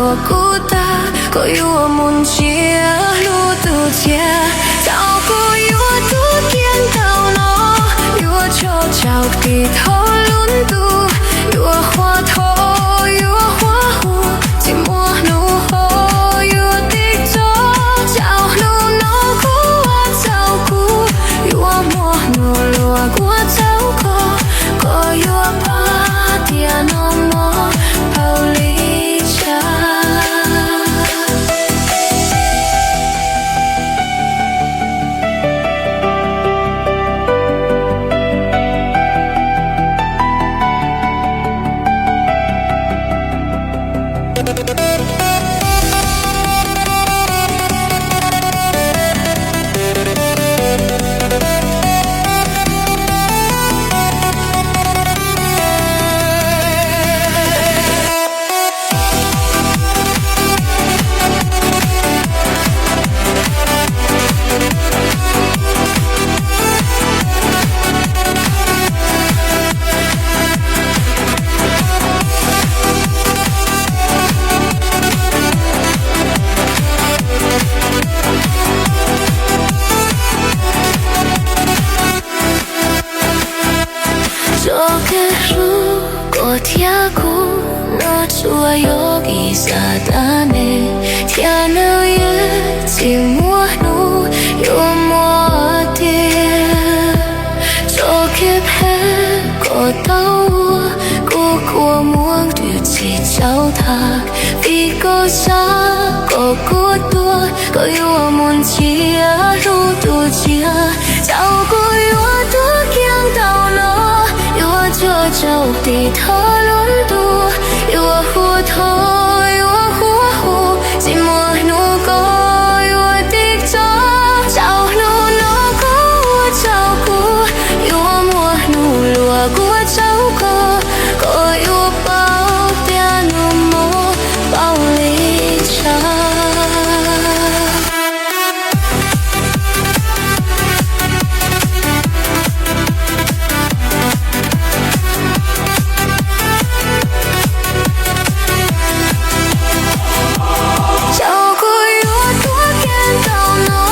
Kuv tag koj yuav mus ntsiab hlub tus tsiaj, tau kuv yuav tuav kiag ntau no, yuav tso tsau tig thoob lub ntuj, yuav huab thoob yuav huab hu, tsis muaj hnub qo yuav tig txog, tau hnub no kuv ua txaus kuv, yuav muaj hnub luag kuv ua txaus koj, koj yuav pom tias nag hmo paub li cas. Tso kev hlub koj thiab kuv, nws tsuas yog kev xav tas ne, thiab nws yeej tsis muaj hnub yuav muaj tiag. Tso kev phem koj tau ua, kuv kua muag twb tsis tsaug tag, vim koj xav kom kuv tuag, koj yuav mus ntsiab hlub tus tsiaj, tau kuv yuav tuav kiag ntau no, yuav tso tsau tig thoob lub ntuj, yuav huab thoob yuav huab hu, tsis muaj hnub koj yuav tig txog, tau hnub no koj ua txaus kuv, yuav muaj hnub luag kuv ua txaus koj, koj yuav paub tias nag hmo paub li cas. Tau kuv yuav tuav kiag ntau no,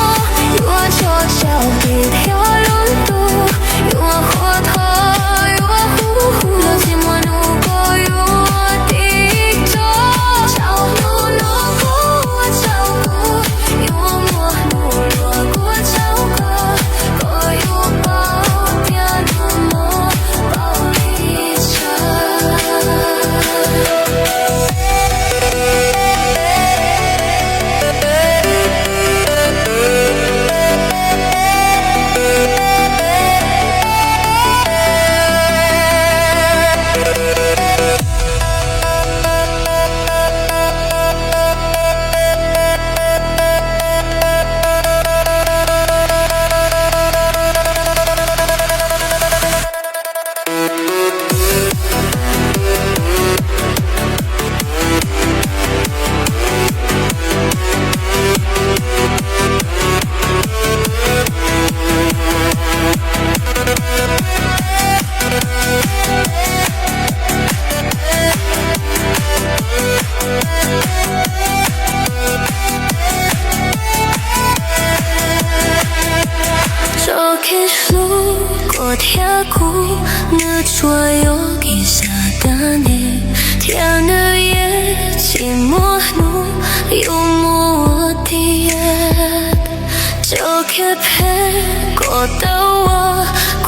yuav tso tsau tig thoob lub ntuj, yuav huab thoob yuav huab hu, tsis muaj hnub koj yuav tig txog, tau hnub no koj ua txaus kuv, yuav muaj hnub luag kuv ua txaus koj, koj yuav paub tias nag hmo paub li cas. Tso kev hlub koj thiab kuv, nws tsuas yog kev xav tas ne, thiab nws yeej tsis muaj hnub yuav muaj tiag. Tso kev phem koj tau ua,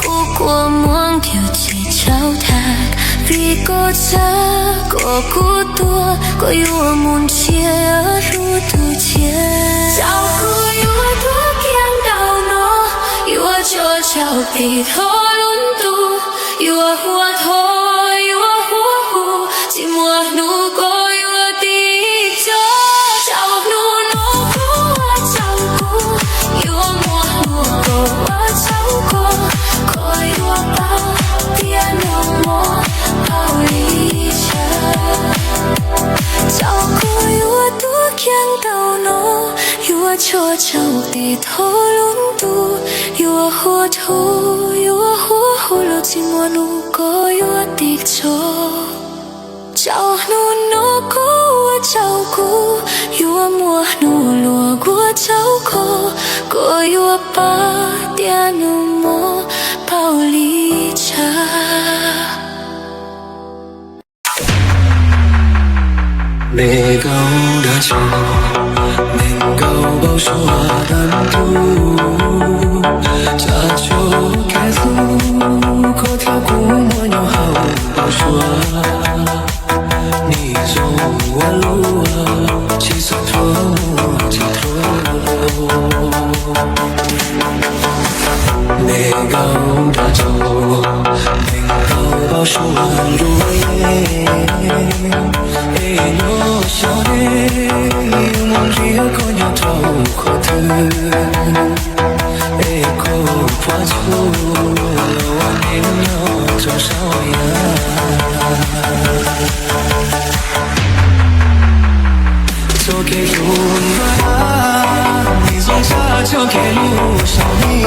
kuv kua muag twb tsis tsaug tag, vim koj xav kom kuv tuag, koj yuav mus ntsiab hlub tus tsiaj. Tau kuv yuav tuav kiag ntau no, yuav tso tsau tig thoob lub ntuj, yuav huab thoob yuav huab hu, tsis muaj hnub koj yuav tig txog, tau hnub no koj ua txaus kuv, yuav muaj hnub koj ua txaus koj, koj yuav paub tias nag hmo paub li cas. Tau kuv yuav tuav kiag ntau no, yuav tso tsau tig thoob lub ntuj, yuav huab thoob yuav huab hu los tsis muaj hnub koj yuav tig txog, tau hnub no koj ua Tsaug kuv yuav muaj hnub luag kuv tsaug koj, koj yuav pab tias nus muaj paub li cas. Me nkauj dag tsaug, me nkauj npau suav dab ntub, tsam tsuas kev hlub koj thiab kuv muaj nyob hauv npau suav. Nim zoo ua luaj tsis xav thuam muaj tsis thuam los. Me nkauj dag tsaug, me nkauj npau suav nruab yeeb, es nyob xyov nej yuav mus nrhiav koj nyob rau qhov twg, es koj puas tsuaj ua neej nyob rau saum yaj. Txoj kev hlub ntawd nim zoo tshaj txoj kev hlub saum hli,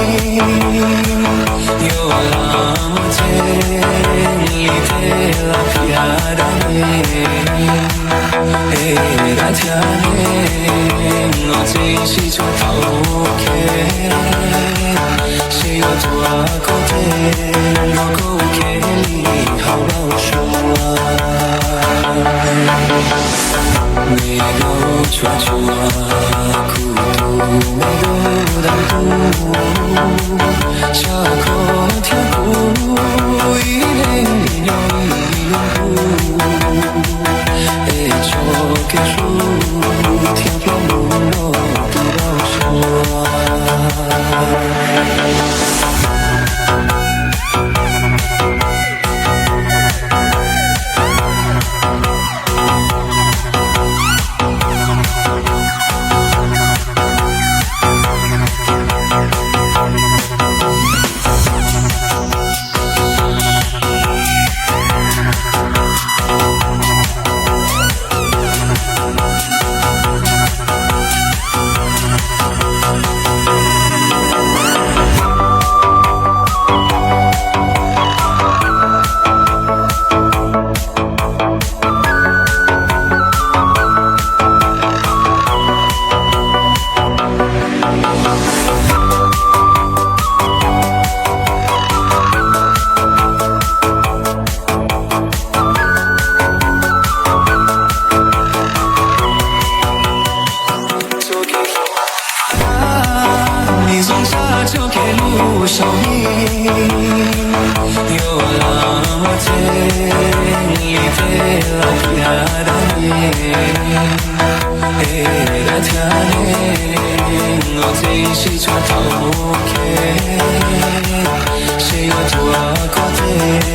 yuav lam muaj tseeb li tej lus piav dab neeg, es dab thiab neeg los tseem sib tshua tau kev, seb yuav tuav koj tes nrog koj ua ke li hauv npau suav. Me nkauj tshua tshua, kuv tus me nkauj dab ntub, tsam koj thiab kuv ib leeg nyob ib lub ntuj, es txoj kev hlub thiaj plam mus nrog tus npau suav. Nim zoo tshaj txoj kev hlub saum hli, yuav lam muaj tseeb li tej lus piav dab neeg, es dab thiab neeg los tseem sib tshua tau kev, seb yuav tuav koj tes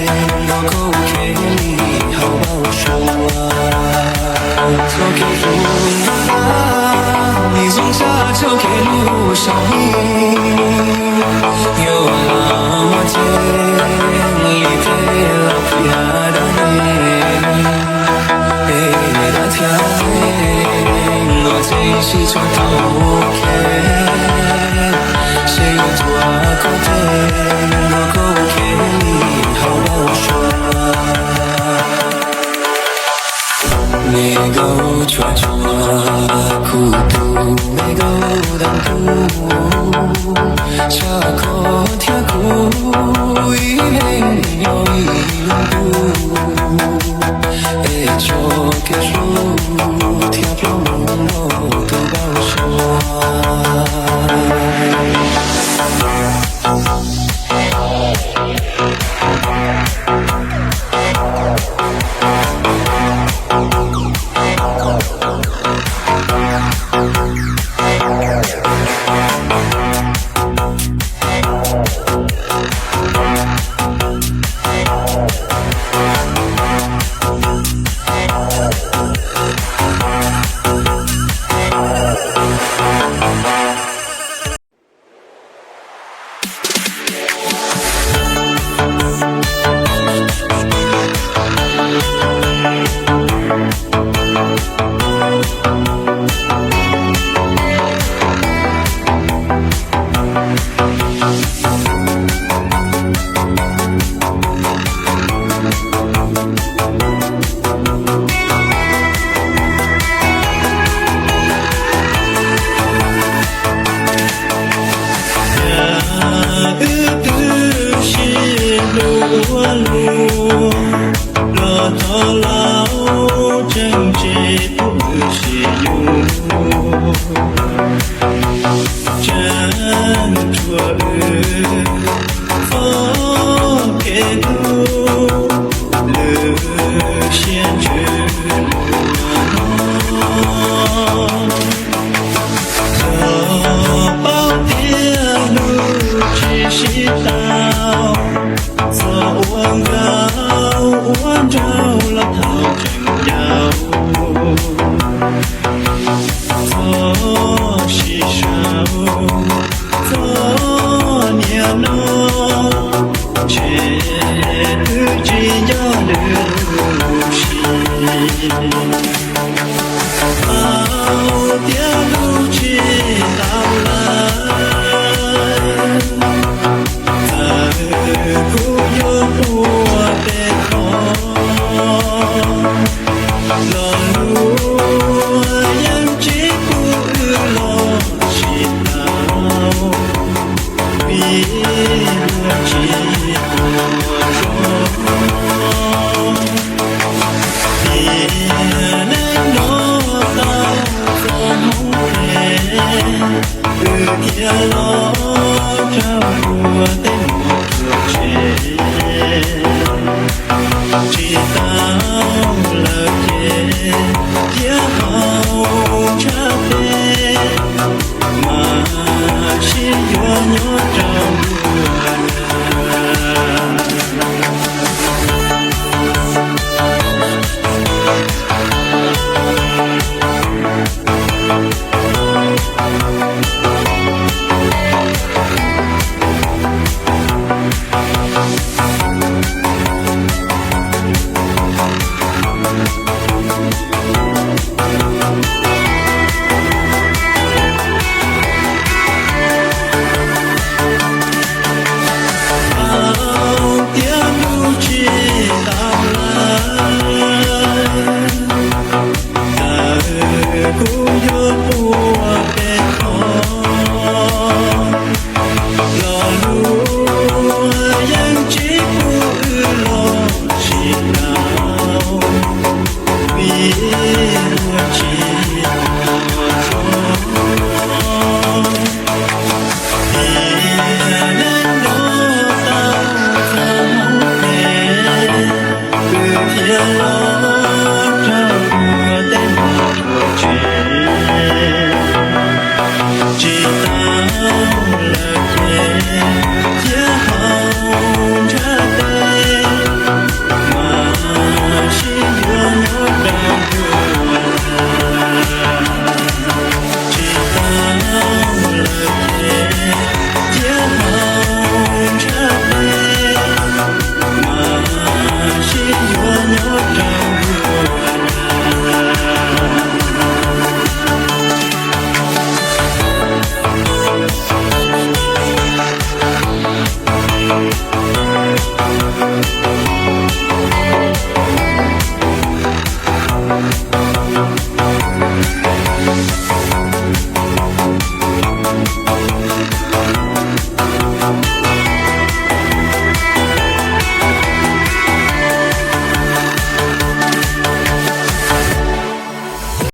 nrog koj ua ke li hauv npau suav. Txoj kev hlub ntawd nim zoo tshaj txoj kev hlub saum hli, yuav lam muaj tseeb li tej lus piav dab neeg, es dab thiab neeg los tseem sib tshua tau kev, seb yuav tuav koj tes nrog koj ua ke li hauv npau suav. Me nkauj tshua tshua, kuv tus me nkauj dab ntub, tsam koj thiab kuv ib leeg nyob ib lub ntuj, es txoj kev hlub thiaj plam mus nrog tus npau suav. Tseem tshuav wb txoj kev hlub, lwm siab ntsws lus hnov. Yog paub tias hlub tsis sib tau, txog ua nkauj ua nraug los thaum tseem yau. Txhob sib sau, txhob niaj hnub, ntshe twb tsis nco lwm lub siab. Paub tias hlub tsis tau lawm, txawm kuv yuav quaj pes tsawg los luag yeej tsis pub wb los sib tau, vim luag tsis pom zoo. Tiam neej no tau txog hnub phem, wb thiaj los raug luag tej muag ruam tshem. Tsis tau lawm ces cia haum ntshav peb, mas sib yuav nyob rau nruab hnab. Paub tias hlub tsis tau lawm, txawm kuv yuav quaj pes tsawg los luag yeej tsis pub wb los sib tau, vim luag tsis pom zoo. Tiam neej no tau txog hnub phem, wb thiaj los raug luag tej muag ruam tshem. Tsis tau lawm ces cia haum ntshav peb, mas sib yuav nyob rau nruab hnab. Tsis tau lawm ces cia haum ntshav peb, mas sib yuav nyob rau nruab hnab.